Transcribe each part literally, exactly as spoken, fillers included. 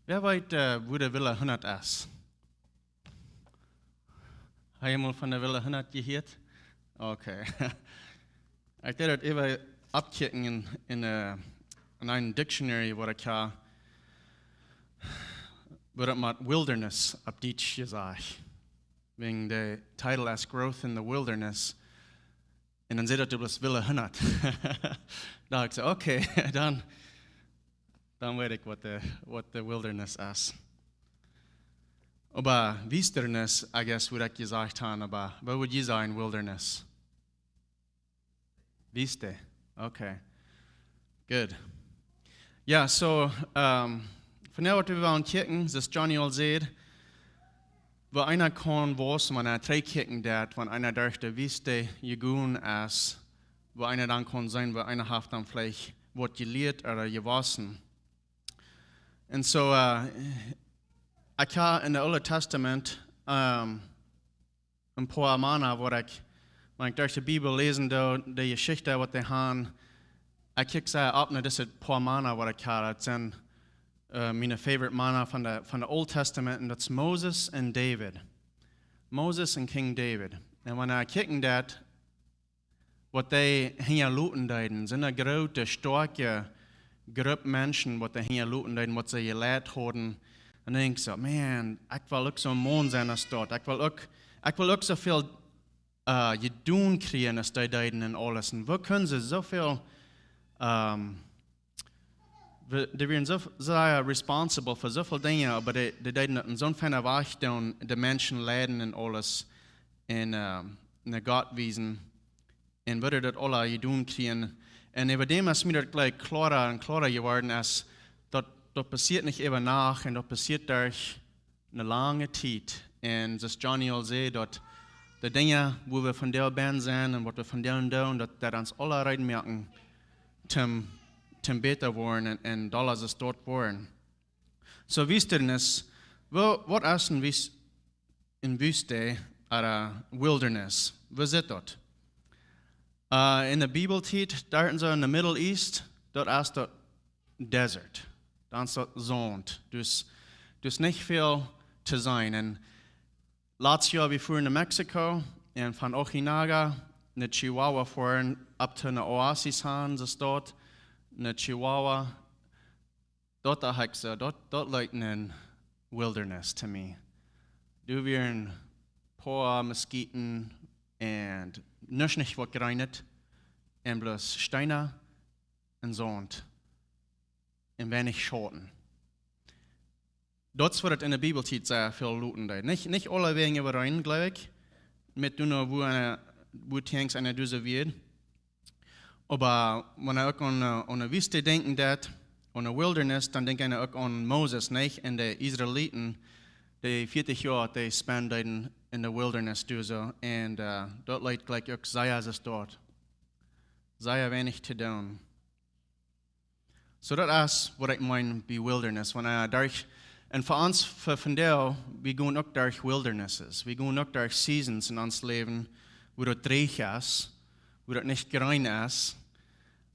Wäa weet, äh, wua de Villa hundat es? Hast du mol von de Villa hundat jehieet? Okay. Ekj deed daut äwa oppkjikjen en, en, äh, en een dictionary, waut ekj ha, woat daut met wilderness opp Dietsch jesajcht. Wäajen de Titel es Growth in the Wilderness. Un dan sajcht daut, du best Villa hundat. Docht ekj soo, okay, dan, dan weet ekj waut de, waut de wilderness es. Oba Wiesterness, I guess, wudd ekj jesajcht han, oba waut wudd jie sajen, wilderness? Wiest. Okay. Good. Jo, so, ähm, vondoag woa wie aun kjikjen, soo aus Johnny aul säd, woo eena kaun wausen, wan eena trigjkjikjen deit, wan eena derch de Wiest jegonen es, woo eena dan kaun seenen, woo eena haft dan veleicht waut jelieet ooda jewossen. Un soo, äh, ekj ha en de Oole Tastament, ähm, een poa Mana, waut ekj, wan ekj derch de Bibel läsen doo, de Jeschicht waut dee han, ekj kjikj sea opp no dise poa Mana waut ekj ha. Daut sent, äh, miene favorite Mana von de, von de Oole Tastament, un daut es Moses un David. Moses un King David. Un wan ekj kjikjen doo, waut dee hinjaloten deeden, soone groote, stoakje Grupp Menschen, waut dee hinjaloten deeden, waut see jeleit hauden. Un dan denkj ekj soo, man, ekj well uk soon Maun sennen aus daut. Ekj well uk, ekj well uk soo väl, äh, jedonen kjrieen aus dee deeden un aules. Un woo kjennen see soo väl, ähm, wie, dee wieren soo, soo responsible fa soo väl Dinja, oba dee, dee deeden daut en soon feinen Wajch doonen, de Menschen leiden un aules un, ähm, no Gott wiesen. Un woo dee daut aula jedonen kjrieen. Un äwa däm es mie daut jlikj kloara un kloara jeworden, es daut, daut passieet nich äwa Nacht un daut passieet derch eene lange Tiet. Un soo aus Johnny aul säd, daut de Dinja, wua wie vondoag bie sent un waut wie vondoag doonen, daut, daut ons aula reed moaken, toom, toom bäta woaren un, un dolla soo stoakj woaren. So, Wiesterness, woo, waut es een Wies-, een Wiest ooda wilderness? Woo sitt daut? Äh, en de Bibeltiet, doa en soo en de Middle East, daut es daut desert. Dan es daut Saunt. Dus, dus nich väl to seenen. Un latst Joa, wie fuaren no Mexiko, un von Ojinaga no Chihuahua fuaren, opp to eene Oasis han, soo aus daut, no Chihuahua. Daut docht ekj soo, daut, daut lijcht een wilderness to mie. Doa wieren poa Muskiten un nuscht nich waut jreenet un bloos Steena un Saunt un weinich Schauten. Daut es waut et en de Bibeltiet sea väl loten deed. Nich, nich aulawäajen äwareen, jleew ekj, met doano, woo eena, woo tienks eena dise wia. Oba wan eena uk aun, äh, aun de Wiest denkjen deit, aun de wilderness, dan denkjt eena uk aun Moses, nich? Un de Israeliten, dee vieetich Joa, dee spenden en de wilderness doa soo. Un, äh, daut lijcht jlikj uk sea soo aus daut. Sea weinich to doonen. So daut es waut ekj meen bie wilderness. Wan, äh, derch, un fa ons, fa vondoag, wie gonen uk derch wildernesses. Wie gonen uk derch seasons en ons Läwen, wua daut dreech es, wua daut nich jreen es,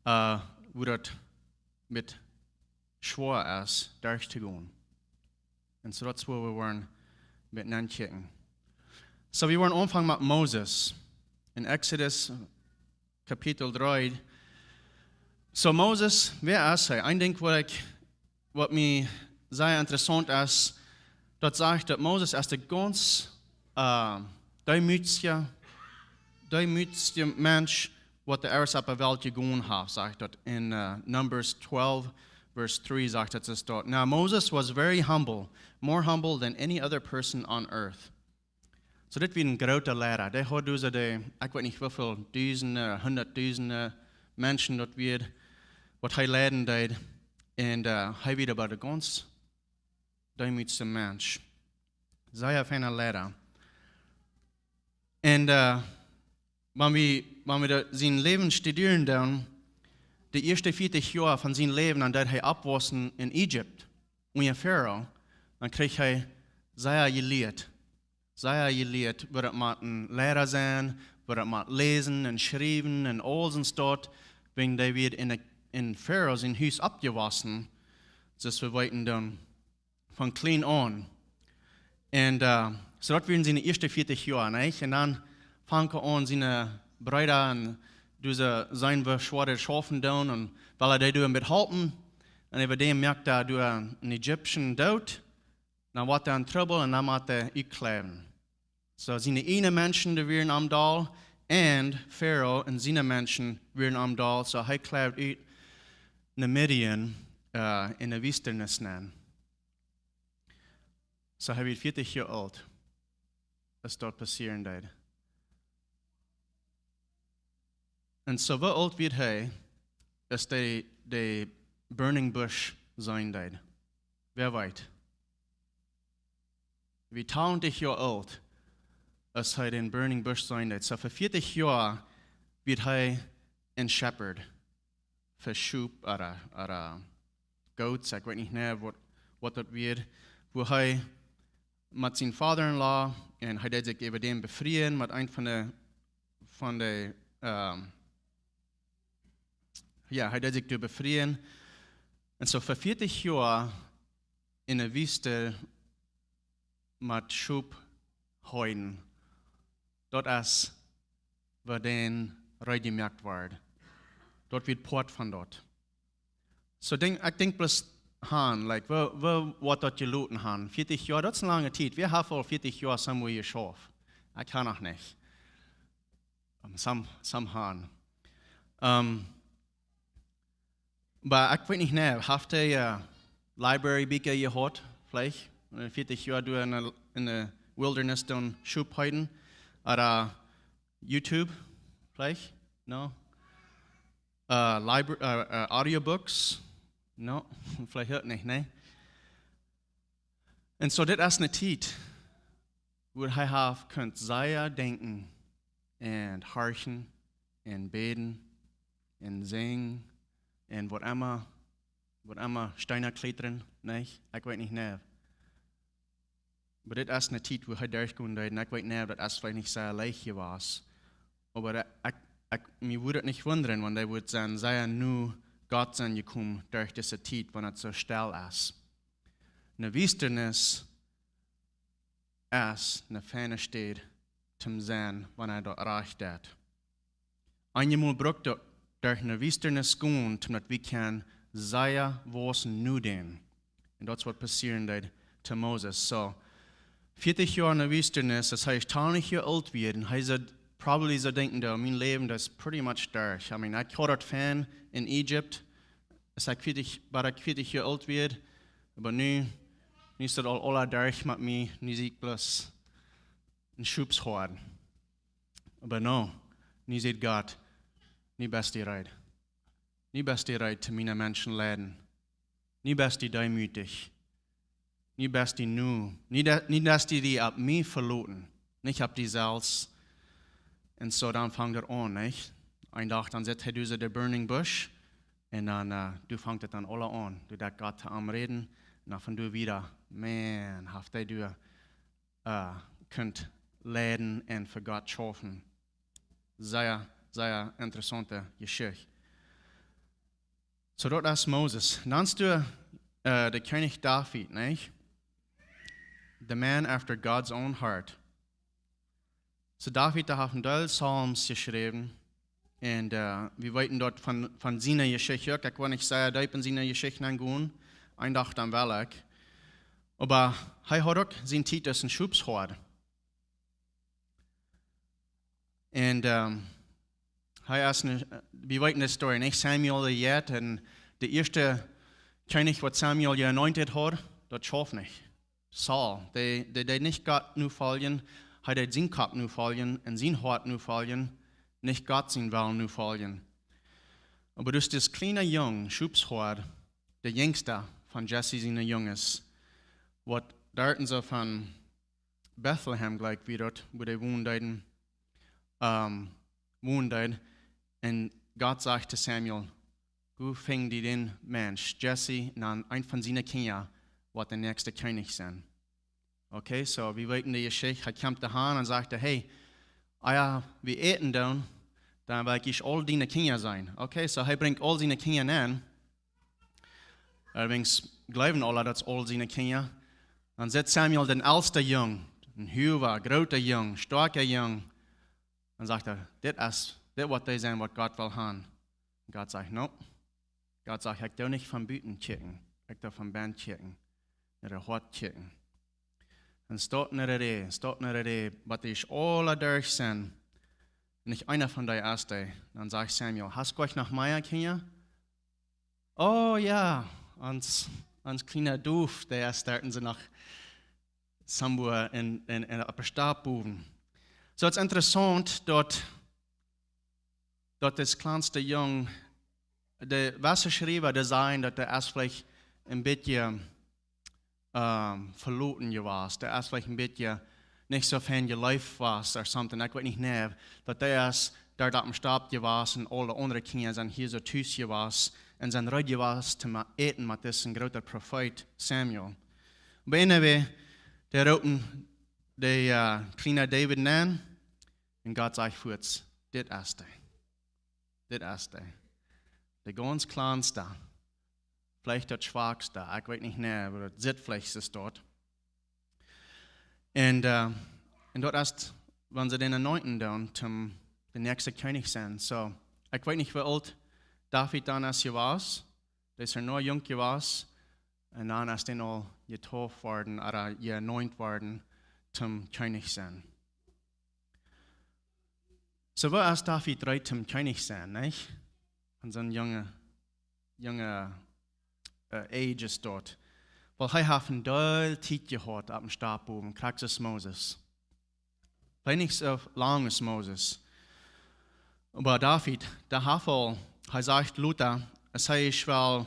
äh, wua daut met schwoa es, derch to gonen. Un so daut es wua wie woaren met nenkjikjen. So, wie woaren aunfangen met Moses. En Exodus Kapitel dree. So Moses, wäa es hee? Een Dinkj waut ekj, waut mie sea interessaunt es, daut sajcht daut Moses es de gaunz, äh, deemootja, deemootja Mensch, waut doa ieescht opp de Welt jegonen haft, sajcht daut en, äh, Numbers twelve, verse three sajcht daut, es daut. Now Moses was very humble, more humble than any other person on earth. So dit wia een groota Liera. Dee haud doa soo de, ekj weet nich woo väl dusende, hundatdusende Menschen daut wia, waut hee leiden deed. Un, äh, hee wia oba de gaunz deemootja Mensch. Sea feina Liera. Un, äh, wan wie, wan wie doa sien Läwen studieren doonen, de ieeschte vieetich Joa von sien Läwen, dan deed hee oppwaussen en Ägipten, unja Farao, dan kjrieech hee sea jelieet. Sea jelieet, woo daut mott een Liera sennen, woo daut mott läsen un schriewen un aules un daut, wäajen dee wia en, en Farao sien Hus oppjewossen, soo aus wie weeten dan. von kjlien aun. Un äh, soo daut wieren siene ieeschte vieetich Joa, nich? Un dan funk hee aun, siene Breeda un dise sien, woo schwoa daut schaufen doonen, un wiels hee dee doonen met halpen. Un äwa däm moakt hee doa een Ägipten doot. Dan woat hee en Trubbel un dan mott hee utkjleiwen. Soo siene ieejne Menschen, dee wieren aum Dol, un Farao un siene Menschen wieren aum Dol. Soo hee kjleiwd ut no Midian, äh, enne Wiltnis nenn. Soo hee wia vieetich Joa oolt, aus daut passieren deed. Un soo wia oolt wia hee, aus hee de burning bush seenen deed. Wäa weet? Wia tachentich Joa oolt, aus hee dän burning bush seenen deed. Soo fa vieetich Joa wia hee een shepherd fa Schop ooda, ooda goats, ekj weet nich mea waut, waut daut wia, wua hee met sien father-in-law, un hee deed sikj äwa däm befrieen, met een von de, von de, ähm, jo, hee deed sikj doa befrieen. Un soo fa vieetich Joa enne Wiltnis met Schop heeden, daut es, wua dän reed jemoakt woat. Daut wia Poat von daut. Soo denkj, ekj denkj bloos aun, like, woo, woo woat daut jeloten han? Vieetich Joa, daut es eene lange Tiet. Wie haben aul vieetich Joa somewhere jeschauft. Ekj kaun noch nich. Ähm, some, some han. Ähm, oba ekj weet nich, nä, haft hee äh, Library Bieekja jehaut, veleicht? Äh, vieetich Joa doa enne, enne Wiltnis doonen Schop heeden. Ooda YouTube, veleicht? No? Äh, Libra äh, äh, Audiobooks? No, veleicht uk nich, nä? Un soo, dit es eene Tiet, wua hee haft kunt sea denkjen un horchen un bäden un sinjen un waut emma, waut emma, Steena kjlatren, nich? Ekj weet nich, nä. Oba dit es eene Tiet, wua hee derchgonen deed, un ekj weet nich, daut es veleicht nich sea leicht jewast. Oba daut, ekj, ekj, mie wudd daut nich wundren, wan hee wudd sennen, sea no Gott sennen jekomen derch dise Tiet, wan et soo stell es. Eene Wiltnis es eene feine Städ toom sennen, wan eena daut rajcht deit. Eenjemol brukt daut derch eene Wiltnis gonen, toom daut wie kjennen sea wausen no däm. Un daut es waut passieren deed to Moses. Soo, vieetich Joa enne Wiltnis, daut heet, tachentich Joa oolt wia, un hee saul probably soo denkjen, daut mien Läwen, daut es pretty much derch. I mean, ekj haud daut fein en Ägipten, aus ekj vieetich, bat ekj vieetich Joa oolt wia, oba nu, nu es daut aul, aula derch met mie, nu sie ekj bloos een Schopshoad. Oba no, nu sajcht Gott, nu best du reed. Nu best du reed, toom miene Menschen leiden. Nu best du deemootich. Nu best du nu. Nu, de, nu deist du die opp mie veloten, nich opp die selfst. Un soo dan fangt et aun, nich? Een Dach dan sitt hee doa soo de burning bush. Un dan, äh, doa fangt et dan aula aun. Doa deit Gott to am räden. Un dan von doa wieda, man, haft hee doa äh, kunt leiden un fa Gott schaufen. Sea, sea interessante Jeschicht. Soo daut es Moses. Dan es doa äh, de Kjennich David, nich? The man after God's own heart. Soo David, dee haft een Deel Psalms jeschräwen. Un äh, wie weeten daut von, von siene Jeschicht uk. Ekj well nich sea deep en siene Jeschicht nengonen. Een Dach dan well ekj. Oba hee haud uk siene Tiet aus een Schopshoad. Un ähm, hee es een, wie weeten de Story, nich? Samuel de Jett, un de ieeschte Kjennich, waut Samuel jeanointed haud, daut schauft nich. Saul, dee, dee deed nich Gott nofoljen, hee deed sienen Kopp nofoljen un sien Hoat nofoljen, nich Gott sienen Wellen nofoljen. Oba dus dis kjliena Jung, Schopshoad, de jinjsta von Jesse siene Junges, waut doa en soo von Bethlehem jlikj wia daut, wua dee wonen deeden, ähm, wonen deed. Un Gott sajcht to Samuel, go finj die dän Mensch, Jesse, un dan een von siene Kjinja woat de näakjste Kjennich sennen. Okay, soo, wie weeten de Jeschicht, hee kjemt doa han un sajcht, hey, ea wie äten doonen, dan well ekj aul diene Kjinja sennen. Okay, soo, hee brinjt aul siene Kjinja nenn. Allerdings jleewen aule, daut es aul siene Kjinja. Dan sitt Samuel dän elsten Jung, een huaga, groota Jung, stoakja Jung. Dan sajcht hee: "Dit es, dit woat dee sennen, waut Gott well haben." Un Gott sajcht: "No." Gott sajcht: "Ekj doo nich von buten kjikjen, ekj doo von bennen kjikjen, no daut Hoat kjikjen." Un stoakj no de Rieej, stoakj no de Rieej, waut es aula derch sennen. Nich eena von dee es dee. Dan sajcht Samuel: "Hast du noch mea Kjinja?" "Oh jo, ons, ons kjliena Duf, dee es doa noch somewhere en, en, en opp de Stap bowen." Soo, daut es interessaunt daut, daut dis kjlanste Jung, de Jeschichtschriewa, dee sajen daut hee es veleicht een bät, ähm, veloten jewast. Hee es veleicht een bät nich soo fein jeleeft jewast or something. Ekj weet nich, nä, daut hee es doa opp de Stap jewast un aule aundre Kjinja sent hia soo tus jewast un sent reed jewast toom äten met disen grooten Profeet Samuel. Oba anyway, dee roopen dän, äh, kjlienen David aun un Gott sajcht fuaz: "Dit es dee. Dit es dee. De gaunz kjlanste. Veleicht daut schwakste. Ekj weet nich, nä, oba daut sitt veleicht soo doa." Un, äh, un daut es, wan see dän anointen doonen, toom de näakjste Kjennich sennen. Soo, ekj weet nich, woo oolt David dan es jewast. Dee es noch junk jewast. Un dan es hee aul jedoft worden, ooda jeanoint worden, toom Kjennich sennen. Soo, woo es David reed toom Kjennich sennen, nich? Von soon junge, junge, äh, age es daut. Well, hee haft een Deel Tiet jehaut opp de Stap bowen, krakjt soo aus Moses. Veleicht nich soo lang aus Moses. Oba David, dee haft aul, hee sajcht lota, aus hee ieescht well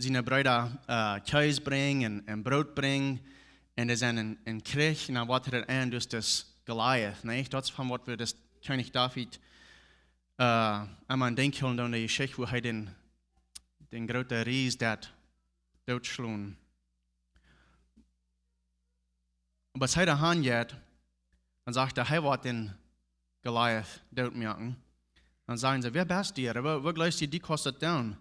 siene Breeda, äh, Kjees brinjen un, un Broot brinjen, un dee sent en, en Kjrich, un dan woat hee daut aun, dus dis Goliath, nä? Daut es von waut wie dis Kjennich David, äh, emma aun denkjen doonen, de Jeschicht, woo hee dän, dän grooten Ries deed dootschlonen. Oba aus hee doa han jeit, dan sajcht hee, hee woat dän Goliath dootmoaken. Dan sajen see: "Wäa best du? Woo, woo jleefst du, du kaust daut doonen?"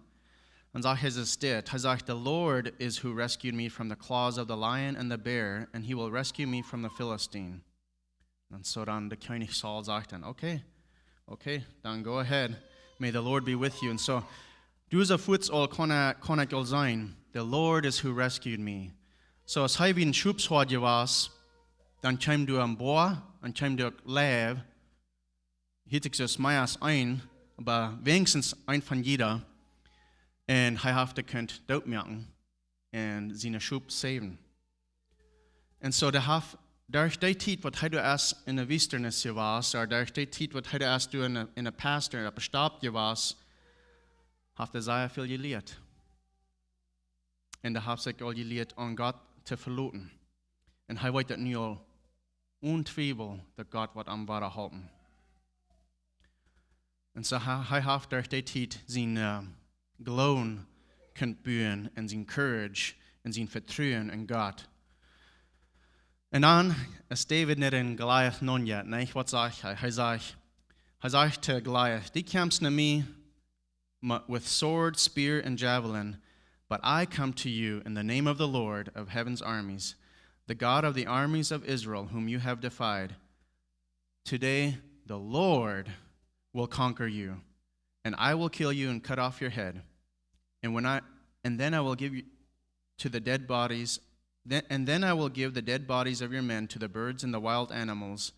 Dan sajcht Jesus dit. Hee sajcht: "The Lord is who rescued me from the claws of the lion and the bear, and he will rescue me from the Philistine." Un soo dan de Kjennich Saul sajcht dan: "Okay, okay, dan go ahead. May the Lord be with you." Un soo, doa soo fuaz aul kaun hee, kaun hee aul seenen: "The Lord is who rescued me." Soo, aus hee wia een Schopshoad jewast, dan kjeem doa een Boa, dan kjeem doa Leew, hilt sikj soo aus mea aus een, oba weinichstens een von jieda. Un hee haft dee kunt dootmoaken un siene Schop saven. Un soo, dee haft derch dee Tiet, waut hee doa es en de Wiltnis jewast, ooda derch dee Tiet, waut hee doa es doa en de, en de Pasture, opp de Stap jewast, haft hee sea väl jelieet. Un hee haft sikj aul jelieet, aun Gott to veloten. Un hee weet daut nu aul onen Twiewel, daut Gott woat am wada halpen. Un soo hee, hee haft derch dee Tiet sienen, äh, Gloowen kunt buen un sien Courage un sien Vetruen en Gott. Un dan, aus David no dän Goliath nenn jeit, nä, waut sajcht hee? Hee sajcht, hee sajcht to Goliath: "Du kjemst no mie mu-, with sword, spear, and javelin, but I come to you in the name of the Lord of heaven's armies, the God of the armies of Israel, whom you have defied. Today the Lord will conquer you, and I will kill you and cut off your head. And when I, and then I will give you to the dead bodies, then, and then I will give the dead bodies of your men to the birds and the wild animals,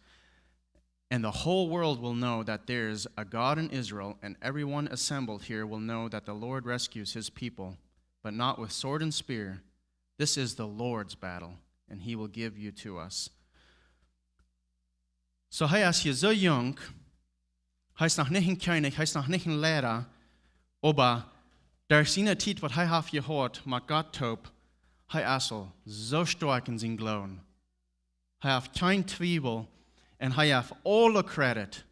and the whole world will know that there is a God in Israel, and everyone assembled here will know that the Lord rescues his people, but not with sword and spear. This is the Lord's battle, and he will give you to us." Soo, hee es hia soo junk, hee es noch nich een Kjennich, hee es noch nich een Leida, oba derch siene Tiet, waut hee haft jehaut met Gott toop, hee es aul soo stoakj en sienen Gloowen. Hee haft kjeen Twiewel un hee jeft aule Credit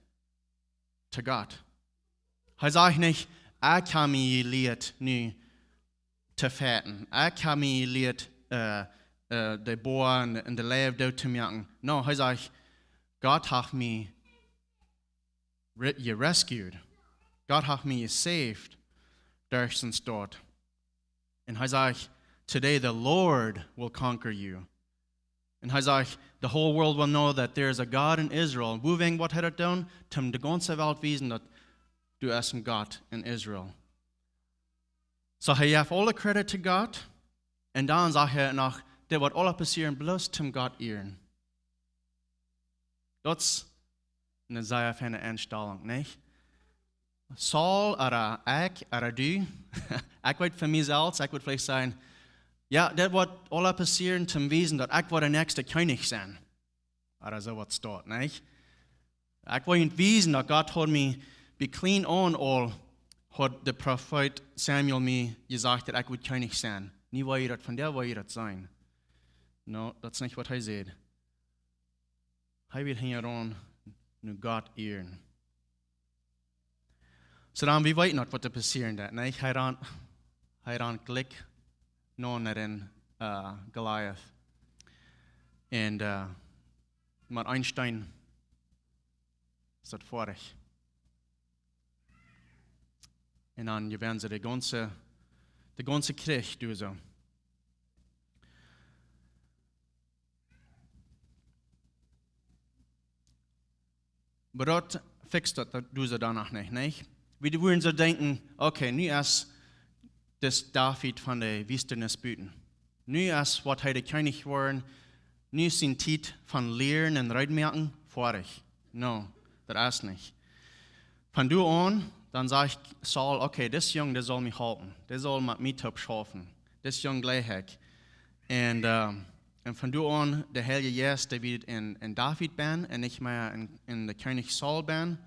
to Gott. Hee sajcht nich: "Ekj hab mie jelieet nu to fighten. Ekj hab mie jelieet, äh, äh, de Boa un, un de Leew doot to moaken." No, hee sajcht: "Gott haft mie re-, jerescued. Gott haft mie jesaved derch dän Storm." Un hee sajcht: "Today the Lord will conquer you." Un hee sajcht, "The whole world will know that there is a God in Israel." Wuawäajen woat hee daut doonen? Toom de gaunze Welt wiesen, daut doa es een Gott en Israel. Soo, hee jeft aule Credit to Gott. Un dan sajcht hee noch, dit woat aules passieren, bloos toom Gott ieren. Daut es eene sea feine Enstalunk, nich? Saul, ooda ekj, ooda du, ekj weet von mie selfst, ekj wudd veleicht sajen, jo, dit woat aules passieren toom wiesen, daut ekj woa de näakjste Kjennich sennen. Ooda soo waut steit, nich? Ekj woa junt wiesen, daut Gott haud mie bie kjlien aun aul, haud de Profeet Samuel mie jesajcht, daut ekj wudd Kjennich sennen. Nu woa jie daut, vondoag woa jie daut seenen. No, daut es nich waut hee sajcht. Hee well hinjaraun no Gott ieren. Soo dan, wie weeten noch, waut doa passieren deed, nä? Hee rant, hee rant jlikj no no dän, äh, Goliath. Un, äh, met een Steen es daut foadich. Un dan jewennen see de gaunze, de gaunze Kjrich, du soo. Oba daut fixt daut, daut du soo doano nich, nich? Wie wudden soo denkjen, okay, nu es dis David von de Wiltnis buten. Nu es waut hee de Kjennich woat, nu es siene Tiet von lieren un reed moaken foadich. No, daut es nich. Von doa aun, dan sajcht Saul, okay, dis Jung, dee saul mie halpen. Dee saul met mie toop schaufen. Dis Jung jleich ekj. Un, ähm, un von doa aun, de Heilje Jeist, dee wia en, en David bennen un nich mea en, en de Kjennich Saul bennen.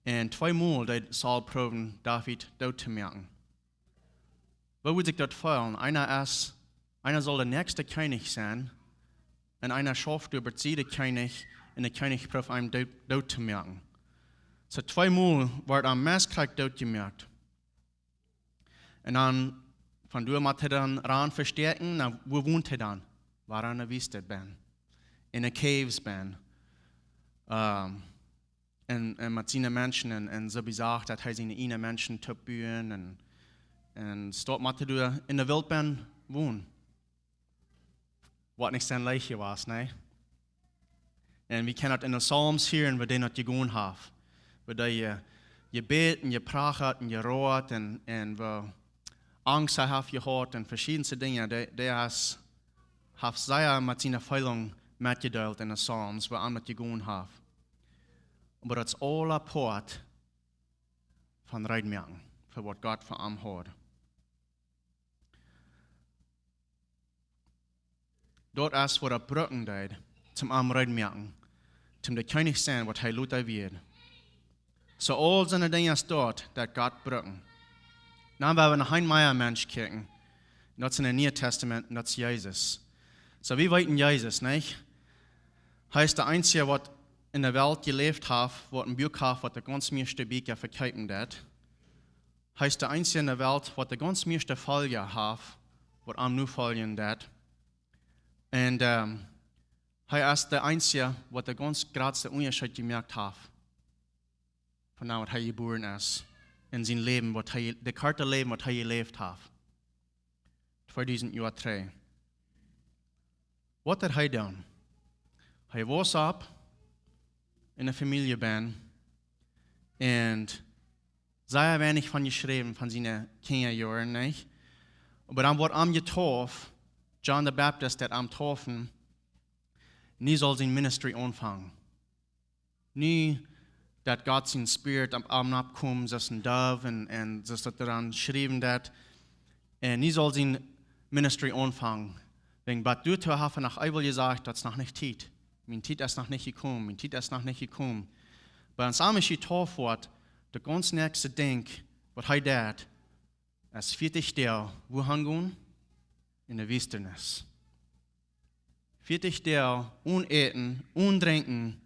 Un tweemol deed Saul proowen, David doot to moaken. Woo wudd sikj daut feelen? Eena es, eena saul de näakjste Kjennich sennen, un eena schauft äwa siene Kjennich, un de Kjennich proowt am doot, doot to moaken. Soo tweemol woat am meist krakjt doot jemoakt. Un dan, von doa mott hee dan rannen vestäakjen, no, wua wont hee dan? Wua, en de Wiltnis bennen. En de Caves bennen. Ähm, un, un met siene Menschen un, un soo bie sikj, daut hee siene eejne Menschen toop buen un, un steit met doa en de Wiltnis bennen wonen. Waut nich soo leicht wia, nä? Un wie kjennen daut en de Psalms hieren, woo dee daut jegonen haft. Woo dee, äh, jebät un jeprachat un jeroat un, un woo Angst hee haft jehaut un veschiedne Dinja. Dee, dee haft, haft sea met siene Feelungen metjedeelt en de Psalms, woo am daut jegonen haft. Oba daut es aula Poat von reed moaken fa waut Gott fa am haud. Daut es waut daut brucken deed, toom am reed moaken, toom de Kjennich sennen waut hee lota wia. Soo aul soone Dinja es daut, daut Gott brucken. Dan woa wie no een mea Mensch kjikjen. Daut es en daut Niee Tastament, un daut es Jesus. Soo, wie weeten Jesus, nich? Hee es de eensje waut en de Welt jeläft haft, waut een Buak haft, waut de gaunz mieeschte Bieekja vekjeepen deed. Hee es de eensje en de Welt, waut de gaunz mieeschte Folja haft, waut am nofoljen deed. Un, ähm, hee es de eensje, waut de gaunz jratste Unjascheet jemoakt haft. Von waut hee jebuaren es. En sien Läwen, waut hee, de korte Läwen, waut hee jeläft haft. Tweedusent Joa trigj. Waut deed hee dan? Hee wos opp en eene Famielje bennen. Un sea weinich von jeschräwen von siene Kjinjajoaren, nich? Oba dan woat am jedeept, John de Baptist deed am deepen, nu saul sien Ministry aunfangen. Nu daut Gott sien Spirit opp am aufkomen, soo aus eene Dov un, un soo aus daut doa dan jeschräwen deed. Un nu saul sien Ministry aunfangen. Wäajen bat doatoo haft hee noch eewel jesajcht, daut es noch nich Tiet. Mien Tiet es noch nich jekomen, mien Tiet es noch nich jekomen. Oba aus am es jedeept woat, daut gaunz näakjste Dinkj, waut hee deed, es vieetich Doag, wua han gonen? En de Wiltnis. Vieetich Doag one Äten, one Drinkjen,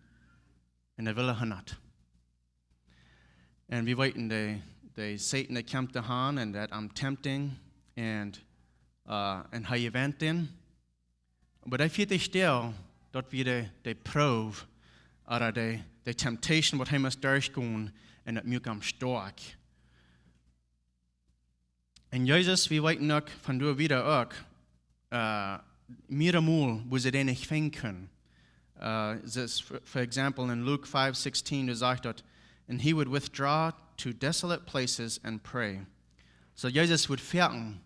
en de wille Hundat. Un wie weeten, de, de Soton, dee kjemt doa aun un deit am tempting un, äh, un hee jewennt dän. Oba dee vieetich Doag, daut wia de, de Proow, ooda de, de temptation, waut hee must derchgonen, un daut muak am stoakj. Un Jesus, wie weeten uk von doa wieda uk, äh, mearemol, woo see dän nich finjen kunnen. Uh, this, for, for example, in Luke five sixteen, doa sajcht daut, "And he would withdraw to desolate places and pray." So Jesus wudd foaken,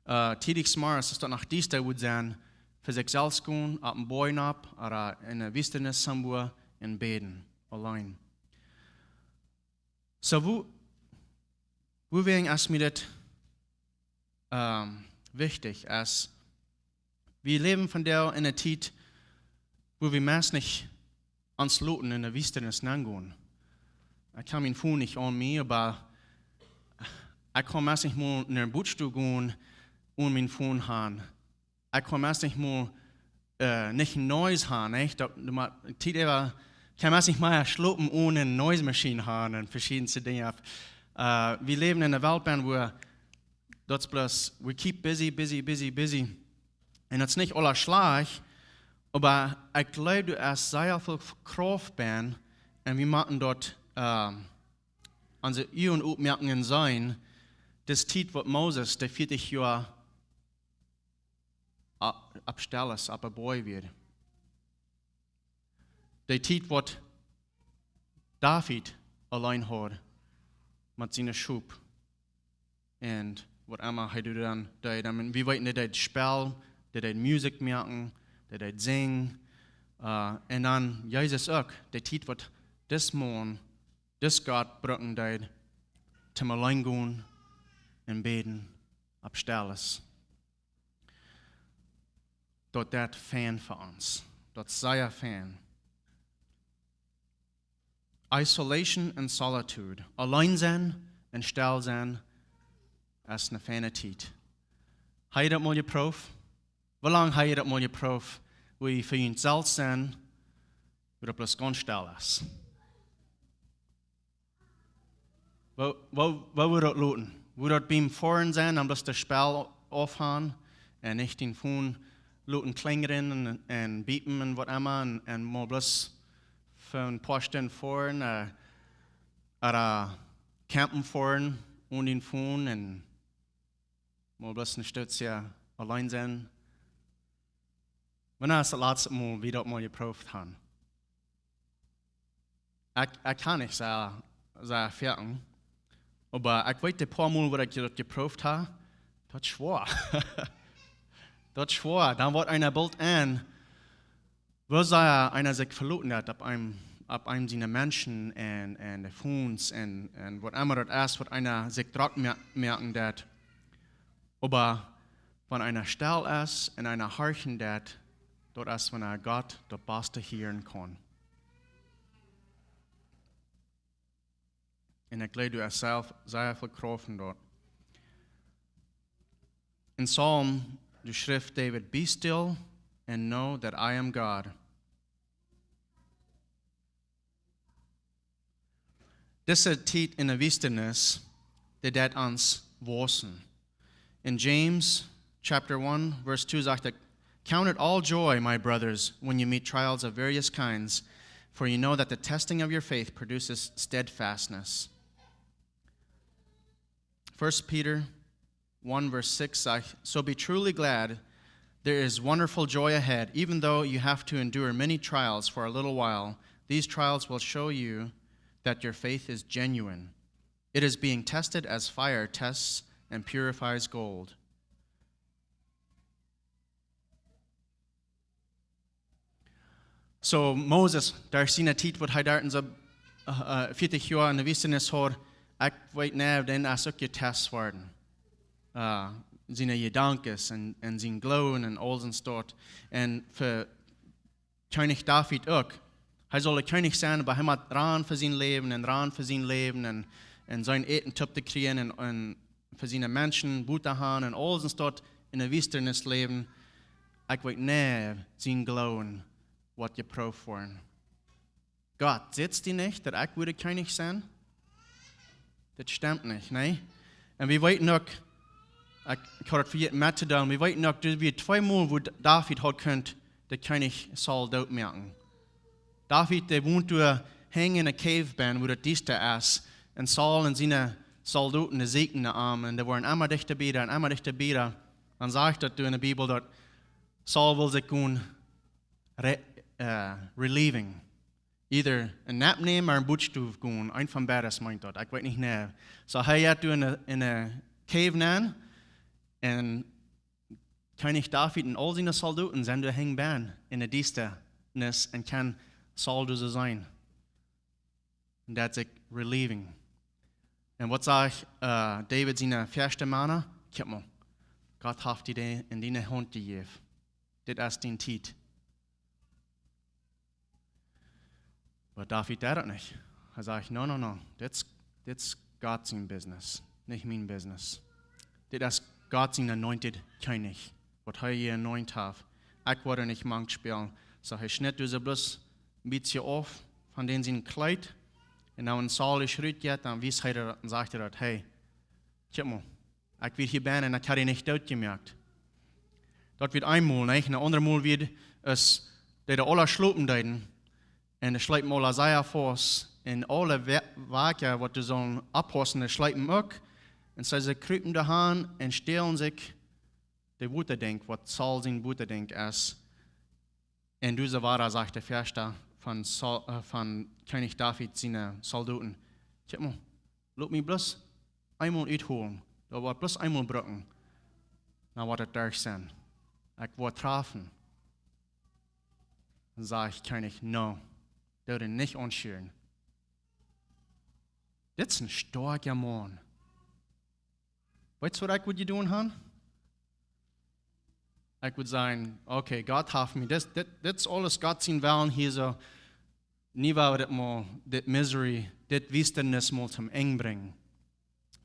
uh, tiedich zemorjes, aus daut noch diesta wudd sennen, fa sikj selfst gonen, opp een Boajch nopp, ooda enne Wiestnis somewhere un bäden, auleen. So, woo, woowäajen es mie dit, ähm, wichtich, es, wie läwen vondoag enne Tiet, woo wie meist nich ons loten enne Wiestnis nengonen. Ekj kaun mien Phone nich aun mie, oba ekj kaun meist nich mol no een Buttstool gonen onen mien Phone han. Ekj kaun meist nich mol, äh, nich noise han, nich? Daut, du ma-, Tiet äwa, kaun meist nich mea schlopen onen eene noise machine han un veschiedne Dinja. Äh, wie läwen enne Welt, wua daut es bloos, we keep busy, busy, busy, busy. Un daut es nich aules schlajcht, oba ekj jleew, doa es sea väl Krauft bie, un wie motten daut, ähm, onse Uagen opmoaken un seenen, dise Tiet waut Moses, dee vieetich Joa a-, opp Stell es, opp een Boajch wia. Dee Tiet waut David auleen haud met siene Schop. Un waut emma hee doa dan deed. Ekj meen, wie weeten, dee deed spellen, dee deed Musikj moaken, dee deed sinjen. Äh, un dan Jesus uk, dee Tiet waut dis Maun, dis Gott brucken deed, toom auleen gonen un bäden opp Stell es. Daut deit fein fa ons. Daut es sea fein. Isolation and solitude. Auleen sennen un stell sennen es eene feine Tiet. Hab jie daut mol jeprooft? Woo lang hab jie daut mol jeprooft, woo jie fa junt selfst sent, woo daut bloos gaunz stell es? Woo, woo, woo wudd daut loten? Wudd daut biem Foaren sennen, dan bloos daut Spell aufhan un nich dän Phone loten klinjen un, un biepen un waut emma un, un mau bloos fa een poa Stunden foaren, äh, ooda campen foaren onen dän Phone un mau bloos een Stootje auleen sennen? Wanea es daut latste Mol, woo jie daut mol jeprooft haben? Ekj, ekj kaun nich soo, soo foaken. Oba ekj weet, de poa Mol, woo ekj daut jeprooft hab, daut es schwoa. Daut es schwoa. Dan woat eena boolt aun, woo sea eena sikj veloten haft opp eenem, opp eenem siene Menschen un, un de Phones un, un waut emma daut es, waut eena sikj drock moa-, moaken deit. Oba wan eena stell es un eena horchen deit, daut es, wan eena Gott daut baste hieren kaun. Un ekj jleew, doa es self, sea väl Krauft en daut. En Psalm, doa schrift David, "Be still and know that I am God." Dise Tiet enne Wiestnis, dee deit ons wausen. In James chapter one, verse two sajcht et, "Count it all joy, my brothers, when you meet trials of various kinds, for you know that the testing of your faith produces steadfastness." First Peter one verse six says, "So be truly glad. There is wonderful joy ahead, even though you have to endure many trials for a little while. These trials will show you that your faith is genuine. It is being tested as fire tests and purifies gold." So Moses, derch siene Tiet, waut hee doa en soo, äh, äh, vieetich Joa enne Wiestnis haud, ekj weet nich, dee es uk jetest worden. Äh, siene Jedanken un, un sien Gloowen un aul sien Stoot. Un fa Kjennich David uk. Hee sull Kjennich sennen, oba hee mott rannen fa sien Läwen un rannen fa sien Läwen un, un sien Äten toop to kjrieen un, un fa siene Menschen Wota han un aul sien Stoot enne Wiestnis läwen. Ekj weet nich, sien Gloowen woat jeprooft woaren. Gott, sitst du nich, daut ekj wudd Kjennich sennen? Daut stemt nich, nä? Un wie weeten uk, ekj, ekj haud et vejäten mettodeelen, wie weeten uk, doa wia twee Mol, woo D-, David haud kunt dän Kjennich Saul dootmoaken. David, dee wond doa hinjen enne Cave benn, woo daut diesta es, un Saul un siene Soldoten, dee sieekjen no am, un dee worden emma dichta bie am, un emma dichta bie am. Dan sajcht daut doa enne Bibel, daut Saul wull sikj gonen re, uh, relieving. Either een nap nämen ooda een Buatstow gonen. Eent von beides meent daut. Ekj weet nich, nä. So hee jeit doa enne, enne cave nenn un Kjennich David un aul siene Soldoten sent doa hinjen benn enne Diestanis un kjennen Saul doa soo seenen. Un daut es relieving. Un waut sajcht, uh, David siene ieeschte Mana? Kjikj mol, Gott haft die dee en diene Haunt jejäft. Dit es diene Tiet. Oba David deed daut nich. Hee säd: "No, no, no. Dit is, dit is Gott sien business, nich mien business. Dit es Gott sien anointed Kjennich, waut hee hia anointed haft. Ekj woa doa nich mank spälen." So hee schnitt doa soo bloos een bät auf von dän sien Kjleet. Un dan, wan Saul es rut jeit, dan wiest hee daut un sajcht hee daut: "Hey, kjikj mol, ekj wia hia benn un ekj haud die nich doot jemoakt." Daut wia eemol, nä? Een aundret Mol wia, aus dee aula schlopen deeden. Un dee schleepen aula sea faust. Un aule Wa-, Wakja, waut doa sullen oppaussen, dee schleepen uk. Un see, see krupen doa han un stälen sikj de Wotadink, waut Saul sien Wotadink es. Un doa wia, sajcht de Ieeschte von Saul, äh, von Kjennich David siene Soldoten: "Kjikj mol, lot mie bloos eemol uthoolen. Daut woat bloos eemol brucken. Dan woat et derch sennen. Ekj woa trafen." Dan sajcht Kjennich: "No, doo die nich aunschieren." Dit es een stoakja Maun. Weetst waut ekj wudd jedonen han? Ekj wudd sajen: "Okay, Gott haft mie, dit, dit, dit es aules Gott sien Wellen hia soo. Nu woa wie dit mol, dit misery, dit Wiestanis mol toom Enj brinjen."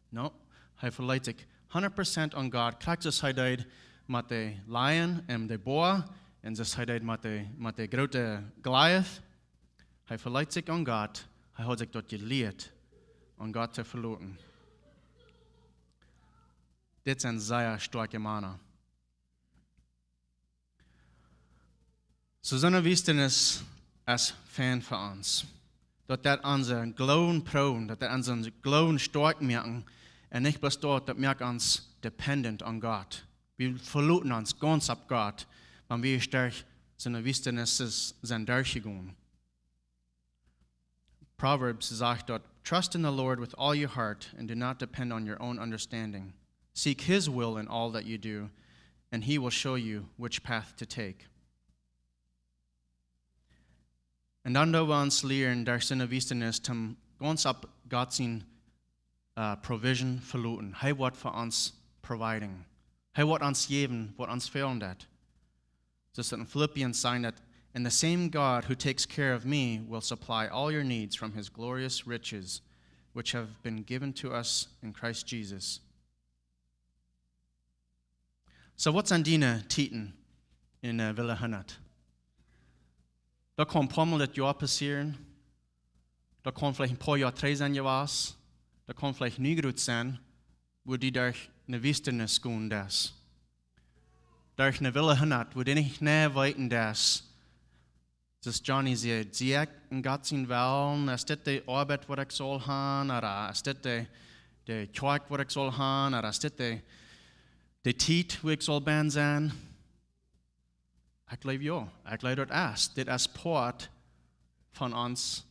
No, hee veleet sikj hundat Prozent aun Gott, krakjt soo aus hee deed met de Lion un de Boa, un soo aus hee deed met de, met de groote Goliath. Hee veleet sikj aun Gott, hee haud sikj daut jelieet, aun Gott to veloten. Dit sent sea stoakje Mana. Soo, soone Wiestanis es fein fa ons. Daut deit onsen Gloowen proowen, daut deit onsen Gloowen stoakj moaken. Un nich bloos daut, daut moakt ons dependent aun Gott. Wie veloten ons gaunz opp Gott, wan wie derch soone Wiestanis sent derchjegonen. Proverbs sajcht daut: "Trust in the Lord with all your heart and do not depend on your own understanding. Seek his will in all that you do, and he will show you which path to take." Un dan doo wie ons lieren derch soone Wiestanis toom gaunz opp Gott sien, äh, provision veloten. Hee woat fa ons providing. Hee woat ons jäwen waut ons fälen deit. Soo aus et en Philippians sajcht daut: "And the same God who takes care of me will supply all your needs from his glorious riches, which have been given to us in Christ Jesus." So, waut sent diene Tieden en, äh, Villa Hunnat? Daut kaun een poa Mol daut Joa passieren. Daut kaun veleicht een poa Joa trigj sennen jewast. Daut kaun veleicht nu krakjt sennen, wua du derch eene Wiestanis gonen deist. Derch eene Villa Hunnat, wua du nich mea weeten deist. Soo aus Johnny säd: "Sie ekj en Gott sien Wellen? Es dit de Oabeit waut ekj saul han? Ooda es dit de, de Kjoakj waut ekj saul han? Ooda es dit de, de Tiet wua ekj saul benn sennen?" Ekj jleew jo, ekj jleew daut es. Dit es Poat von ons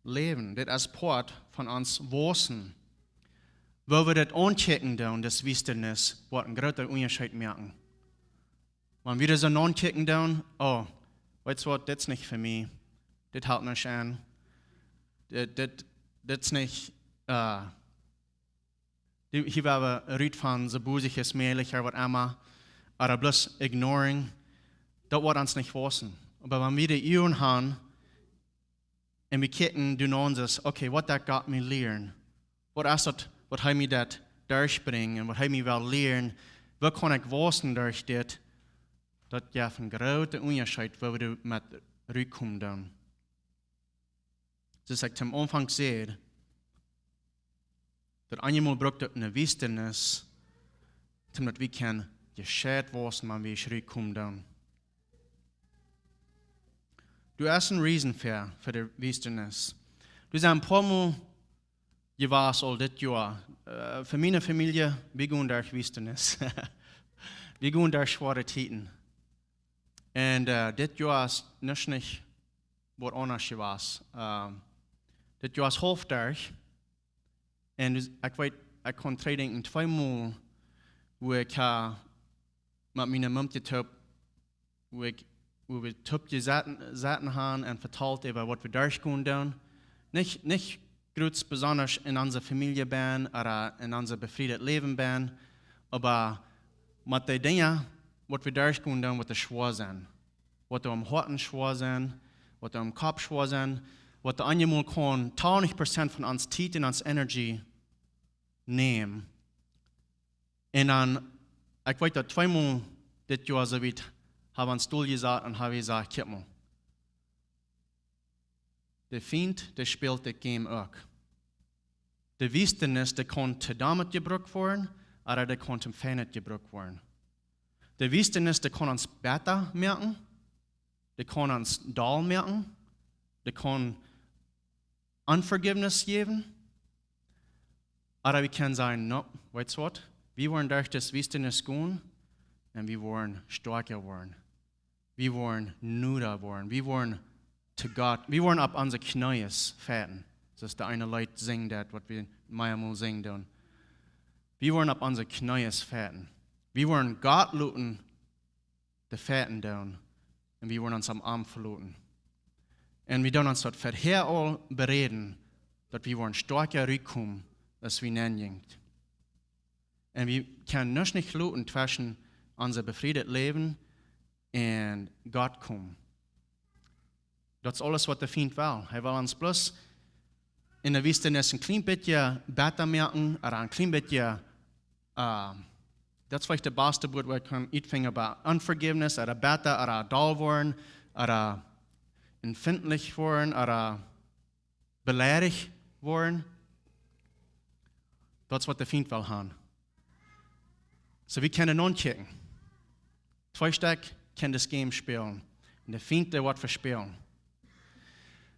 Läwen. Dit es Poat von ons Wausen. Woo wie dit aunkjikjen doonen, dise Wiestanis, woat een groota Unjascheet moaken. Wan wie dit soo aunkjikjen doonen: "Oh, weetst waut, dit es nich fa mie. Dit helt nich aun. Dit, dit, dit es nich, äh, dit, hia woa wie rut von, soo bosich aus mäajlich, ooda waut emma." Ooda bloos ignoring. Daut woat ons nich wausen. Oba wan wie de Uagen han un wie kjikjen, doonen ons es: "Okay, waut deit Gott mie lieren? Waut es daut, waut hee mie deit derchbrinjen un waut hee mie well lieren? Woo kaun ekj wausen derch dit?" Daut jeft een groota Unjascheet, woo wie doamet rutkomen doonen. Soo aus ekj aum Aunfank säd, daut eenjemol brukt daut eene Wiestanis, daut wie kjennen jescheit wausen, wan wie rutkomen doonen. Doa es een reason fa, fa de Wiestanis. Doa sent een poa Mol jewast aul dit Joa. Äh, fa miene Famielje, wie gonen derch Wiestanis. Wie gonen derch schwoare Tieden. Un dit Joa es nuscht nich waut aundasch jewast. Dit Joa es haulf derch. Un ekj weet, ekj kaun trigj denkjen tweemol, wua ekj ha met miene Mumkje toop, wua wie toop jesaten han un vetalt äwa waut wie derchgonen doonen. Nich, nich groot besondasch en onse Famielje benn ooda en ons befriedet Läwen benn, oba met de Dinja waut wie derchgonen doonen, waut dee schwoa sent, waut dee em Hoaten schwoa sent, waut dee em Kopp schwoa sent, waut dee eenjemol kaun tachentich Prozent von onse Tiet un onse Energie nämen. Un dan, ekj weet daut tweemol dit Joa soo wiet, ha wie ons doljesat un ha wie jesajcht: Kjikj mol, de Fient, dee spält dit Game uk. De Wiestanis, dee kaun to Goot jebrukt woaren, ooda dee kaun to Fient jebrukt woaren. De Wiestanis, dee kaun ons betta moaken, dee kaun ons doll moaken, dee kaun unforgiveness jäwen, ooda wie kjennen sajen: No, weetst waut? Wie woaren derch dise Wiestanis gonen un wie woaren stoakja woaren. Wie woaren noda woaren. Wie woaren to Gott, wie woaren opp onse Kjnees fighten. Soo aus de eene Leet sinjen deit, waut wie meamol sinjen doonen. Wie woaren opp onse Kjnees fighten. Wie woaren Gott loten de fighten doonen. Un wie woaren ons aun am veloten. Un wie doonen ons daut verhäa aul beräden, daut wie woaren stoakja rutkomen, aus wie nenn jinjen. Un wie kjennen nuscht nich loten tweschen ons befriedet Läwen un Gott komen. Daut es aules waut de Fient well. Hee well ons bloos en de Wiestanis een kjlien bät betta moaken, ooda een kjlien bät, daut es veleicht daut baste Wuat waut ekj kaun utfinjen, oba unforgiveness, ooda betta, ooda doll woaren, ooda empfindlich woaren, ooda beleidicht woaren. Daut es waut de Fient well han. Soo, wie kjennen nonkjikjen. Twee Stekj kjennen dit Game spälen. Un de Fient, dee woat vespälen.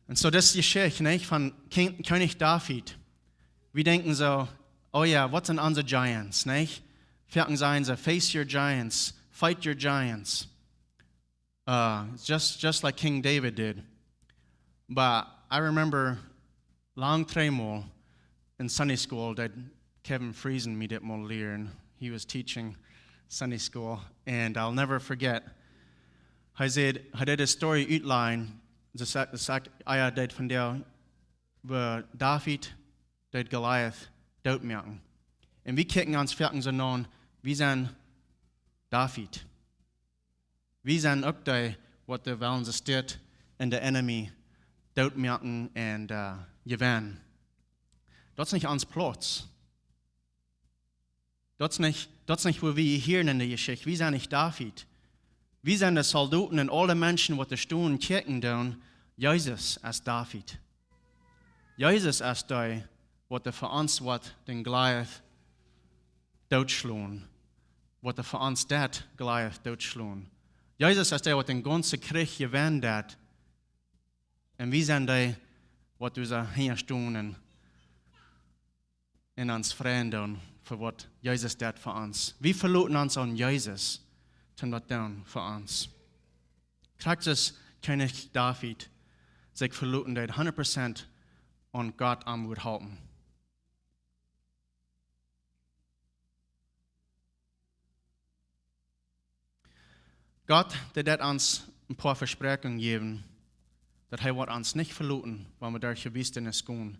Un soo, daut es de Jeschicht, nich? Von Kjennich David. Wie denkjen soo: Oh jo, waut sent onse Giants, nich? Foaken sajen see: Face your giants, fight your giants. Just, just like King David did. But I remember lang trigj mol en Sunday school daut Kevin Friesen mie dit mol lieed. He was teaching Sunday school, and I'll never forget. Hee säd, hee deed de story utlajen, de Sa-, de Sa-, ah jo, deed von dee, woo David deed Goliath dootmoaken. Un wie kjikjen ons foaken soo aun, wie sent David. Wie sent uk dee, waut de Wellen stit un de enemy dootmoaken un jewennen. Daut es nich ons Plauz. Daut es nich, daut es nich woo wie hia en de Jeschicht. Wie sent nich David. Wie sent de Soldoten un aule Menschen waut doa stonen, kjikjen doonen. Jesus es David. Jesus es dee, waut fa ons woat dän Goliath dootschlonen. Waut fa ons deit Goliath dootschlonen. Jesus es dee, waut dän gaunzen Kjrich jewennen deit. Un wie sent dee, waut doa hinja stonen un ons freien doonen fa waut Jesus deit fa ons. Wie veloten ons aun Jesus, toom daut doonen fa ons. Krakjt soo aus Kjennich David sikj veloten deed, hundat Prozent aun Gott, am wudd halpen. Gott, dee deed ons een poa Vespräakjungen jäwen, daut hee woat ons nich veloten, wan wie derch de Wiestanis gonen.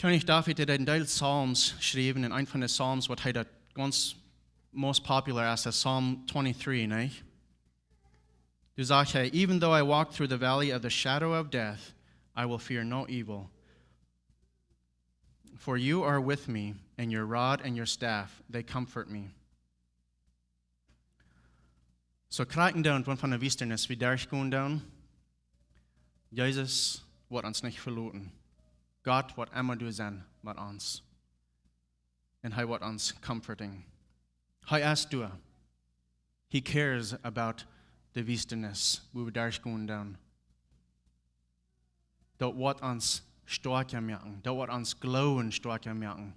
Kjennich David, dee deed een Deel Psalms schriewen, un een von de Psalms, waut hee daut gaunz most popular es, es Psalm twenty-three, nich? Doa sajcht hee: Even though I walk through the valley of the shadow of death, I will fear no evil. For you are with me, and your rod and your staff, they comfort me. Soo, krakjt dan, wan von de Wiestanis wie derchgonen doonen, Jesus woat ons nich veloten. Gott woat emma doa sennen met ons. Un hee woat ons comforting. Hee es doa. He cares about de Wiestanis, wua wie derchgonen doonen. Daut woat ons stoakja moaken. Daut woat ons Gloowen stoakja moaken.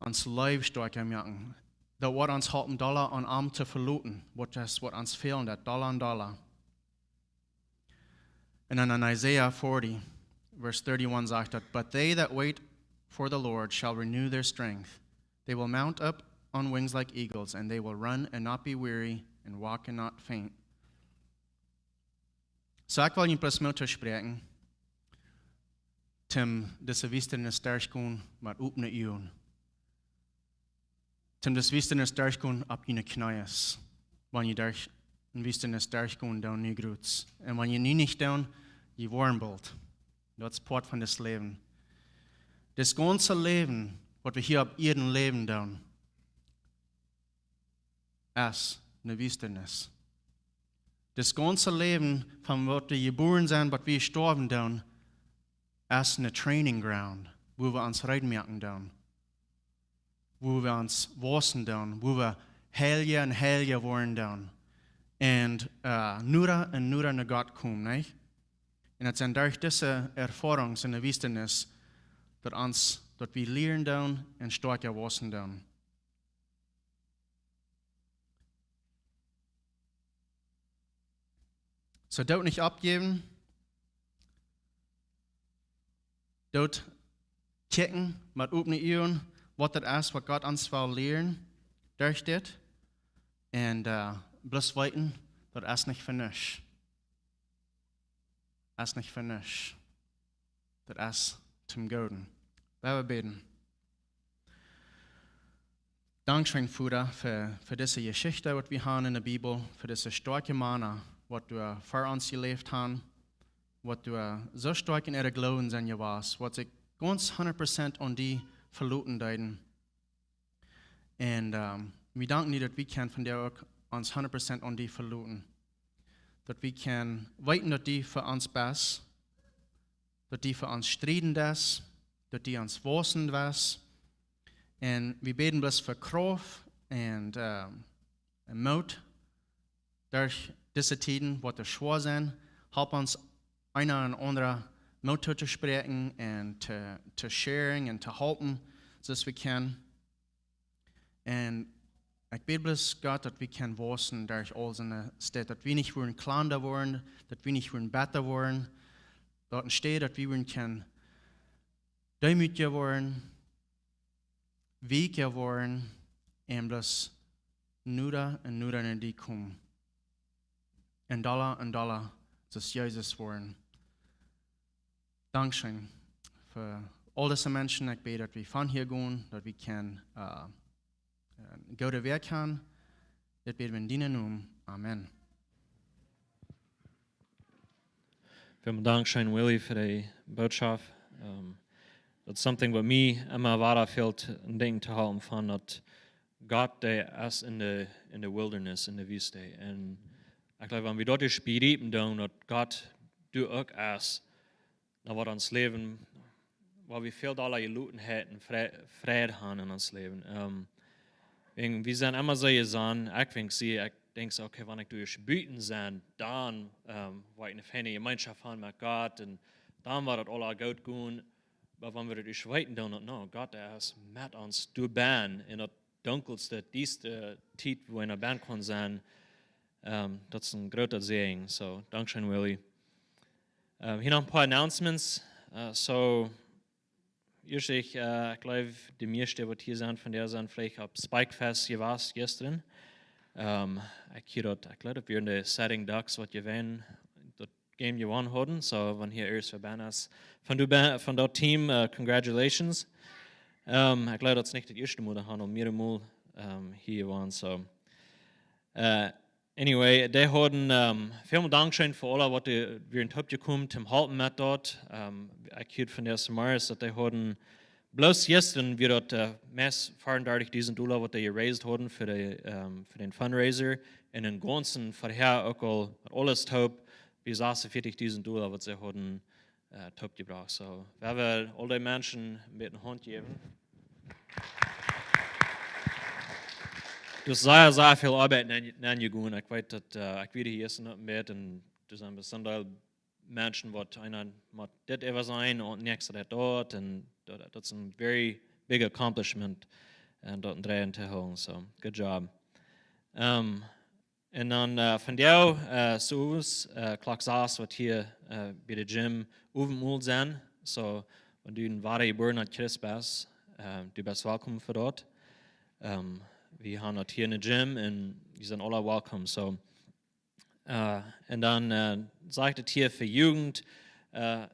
Ons Läwen stoakja moaken. daut woat ons halpen dolla aun am to veloten, waut es, waut ons fälen deit, dolla un dolla. Un dan en Isaiah forty, verse thirty-one sajcht daut: "But they that wait for the Lord shall renew their strength. They will mount up on wings like eagles, and they will run and not be weary, and walk and not faint." So, ekj well junt bloos Moot toospräakjen, toom dise Wiestanis derchgonen met opne Uagen. Toom dise Wiestanis derchgonen opp june Kjnees, wan jie derch eene Wiestanis derchgonen doonen nu groots. Un wan jie nu nich doonen, jie woaren boolt. Daut es Poat von dit Läwen. Dit gaunze Läwen, waut wie hia opp Ieed läwen doonen, es eene Wiestanis. Dit gaunze Läwen, von waut wie jebuaren sent, waut wie stoawen doonen, es eene training ground, wua wie ons reed moaken doonen, wua wie ons wausen doonen, wua wie heilja un heilja woaren doonen. Un, äh, noda un noda no Gott komen, nich? Un daut sent derch dise Erfoarungen en de Wiestanis, daut ons, daut wie lieren doonen un stoakja wausen doonen. So, doot nich oppjäwen. Doot kjikjen met opne Uagen, waut daut es, waut Gott ons well lieren derch dit. Un, äh, bloos weeten, daut es nich fa nuscht. Es nich fa nuscht. Daut es toom Gooden. Lot ons bäden. Dankscheen, Voda, fa, fa dise Jeschicht, waut wie haben en de Bibel, fa dise stoakje Mana, waut doa ver ons jeläft haben, waut doa soo stoakj en äare Gloowen sent jewast, waut sikj gaunz hundat Prozent aun die veloten deeden. Un, ähm, wie danken die, daut wie kjennen vondoag uk ons hundat Prozent aun die veloten. Daut wie kjennen weeten, daut du fa ons best, daut du fa ons strieden deist, daut du ons wausen deist. Un wie bäden bloos fa Krauft un, ähm, un Moot derch dise Tieden, waut doa schwoa sent. Help ons, eena dän aundren Moot tootospräakjen un to, to sharen un to halpen, soo aus wie kjennen. Un ekj bäd bloos, Gott, daut wie kjennen wausen derch aul soone Tiet, daut wie nich wudden kjlanda woaren, daut wie nich wudden betta woaren, daut enne Städ, daut wie wudden kjennen deemootja woaren, weakja woaren, un bloos noda un noda no die komen. Un dolla un dolla soo aus Jesus woaren. Dankscheen fa aul dise Menschen. Ekj bäd, daut wie von hia gonen, daut wie kjennen, äh, äh, goode Wäakj haben. Dit bäd wie en dienen Nomen. Amen. Väl Dank, Shane Willie, fa de Botschaft. Ähm, daut es something, waut mie emma wada fält, een Dinkj to hoolen von daut Gott, dee es en de, en de wilderness, en de Wiest. Un ekj jleew, wan wie daut ieescht bejriepen doonen, daut Gott doa uk es, dan woat ons Läwen, woa wie väl dolla Jelotenheit un Fre-, Fräd haben en ons Läwen. Ähm, un wie sent emma soo jesonnen, ekj denkj, see, ekj denkj soo, okay, wan ekj doa ieescht buten sie, dan, ähm, woa ekj eene feine Jemeenschoft haben met Gott un dan woat daut aula goot gonen. Oba wan wie daut ieescht weeten doonen, daut, no, Gott, dee es met ons doa bennen en daut dunkelste, diestaste Tiet, wua eena bennen kaun sennen, ähm, daut es een groota Säajen. So, dankscheen, Willie. Ähm, hia noch een poa Announcements. Äh, so, ieescht, ekj, äh, ekj jleew, de mieeschte, waut hia sent, von dee sent veleicht opp Spikefest jewast jistren. Ähm, ekj hia daut, ekj jleew, daut wia en de Setting Ducks, waut jewonnen, daut Game jewonnen hauden. So, wan hia ieescht vebinnen es von daut Be-, von daut Team, äh, congratulations. Ähm, ekj jleew, daut es nich daut ieeschte Mol, dee haben aul mearere Mol, ähm, hia jewonnen. So, äh, anyway, dee hauden, ähm, väl mol dankscheen fa aule, waut doa wieren toopjekomen, toom halpen met daut. Ähm, ekj hieed von de Samaris, daut dee hauden, bloos jistren wia daut, äh, meist fiefundartichtausend Dolla, waut dee jeraised hauden fa de, ähm, fa dän Fundraiser. Un em Gaunzen verhäa uk aul met aules toop, wia sasuntwintichtausend Dolla, waut see hauden, äh, toopjebrocht. So, wie wellen aul dee Menschen met eene Haunt jäwen. Daut es sea, sea väl Oabeit nenn-, nennjegonen. Ekj weet daut, äh, ekj wia hia jistren opp een Bad un doa sent bie sommje Menschen, waut eena mott dit äwa sennen un näakjsta daut doa. Un daut, daut es een very big accomplishment. un daut en dreien to hoolen. So, good job. Um, un dan uh, vondoag, uh, sowieso, uh, Klock sas woat hia uh, bie de gym Owentmol sennen. So, wan du een wadajebuarna Christ best, uh, du best welkom fa daut. Um, wie haben daut hia enne gym un jie sent aule welkom. So, uh, un dan uh, sajcht et hia fa Jugend, uh,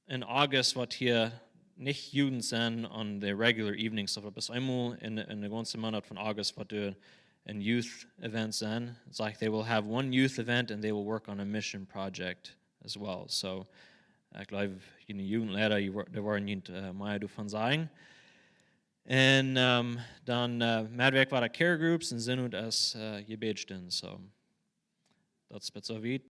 en August woat hia nich Jugend sennen on the regular evenings, oba bloos eemol en, en de gaunze Moonat von August woat doa een youth event sennen. It's like they will have one youth event and they will work on a mission project as well. So, uh, ekj jleew, june Jugendleida, jie wo-, dee woaren junt uh, mea doavon sajen. Un um, dan uh, Medwäakj woat et care groups un Sinnowent es uh, Jebädstund. So, daut es bat soo wiet.